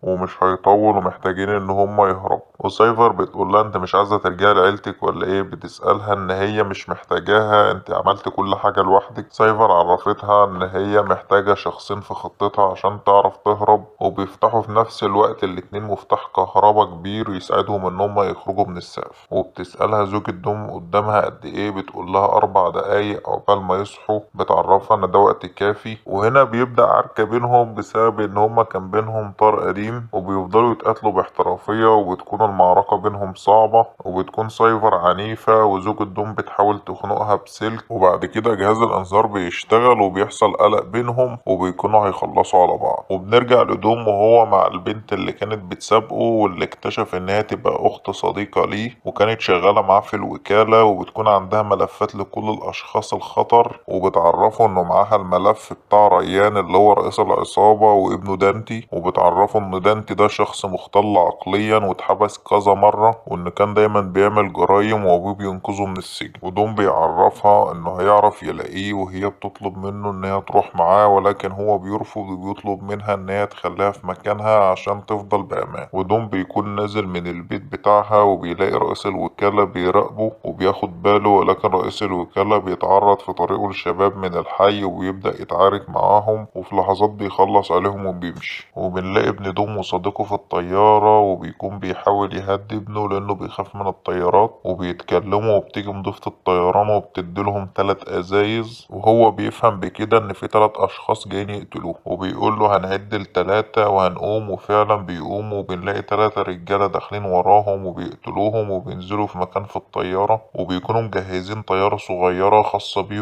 ومش هيطول ومحتاجين ان هم يهربوا. وسايفر بتقول لها انت مش عايزة ترجعي لعيلتك ولا ايه؟ بتسألها ان هي مش محتاجاها، انت عملت كل حاجة لوحدك. سايفر عرفتها ان هي محتاجة شخصين في خطتها عشان تعرف تهرب، وبيفتحوا في نفس الوقت الاتنين مفتاح كهرباء كبير يساعدهم ان هم يخرجوا من السقف. وبتسألها زوجة دوم قدامها قد ايه؟ بتقول لها 4 دقايق عقبال ما يصحوا. بتعرفها ان ده وقت كافي. وهنا بيبدأ عركة بينهم بسبب ان هما كان بينهم طار قديم، وبيفضلوا يتقاتلوا باحترافية، وبتكون المعركة بينهم صعبة، وبتكون سايفر عنيفة وزوجة دوم بتحاول تخنقها بسلك. وبعد كده جهاز الانذار بيشتغل وبيحصل قلق بينهم وبيكونوا هيخلصوا على بعض. وبنرجع لدوم وهو مع البنت اللي كانت بتسابقه واللي اكتشف انها تبقى اخت صديقة ليه، وكانت شغالة معاه في الوكالة، وبتكون عندها ملفات لكل الاشخاص الخطر، وبتعرفه انه معاها الملف بتاع ريان اللي هو رئيس العصابة وابنه دانتي، وبتعرفه ان دانتي ده شخص مختل عقليا واتحبس كذا مرة، وان كان دايما بيعمل جرايم وابوه بينقذه من السجن. ودوم بيعرفها انه هيعرف يلاقيه، وهي بتطلب منه ان هي تروح معاه، ولكن هو بيرفض وبيطلب منها ان هي تخليها في مكانها عشان تفضل بأمان. ودوم بيكون نازل من البيت بتاعها وبيلاقي رئيس الوكالة بيراقبه وبياخد باله، ولكن رئيس الوكالة بيتعرض في طريقه لشباب من الحي وبيبدأ يتعارك معاهم، وفي لحظات بيخلص عليهم وبيمشي. وبنلاقي ابن دوم وصديقه في الطيارة، وبيكون بيحاول يهدي ابنه لأنه بيخاف من الطيارات، وبيتكلموا وبتيجي مضيفة الطيران وبتديلهم 3 أزايز، وهو بيفهم بكده إن في 3 أشخاص جايين يقتلوه، وبيقول له هنعد ل3 وهنقوم، وفعلا بيقوموا وبنلاقي 3 رجالة داخلين وراهم وبيقتلوهم وبينزلوا في مكان في الطيارة، وبيكونوا مجهزين طيارة صغيرة خاصة بيهم.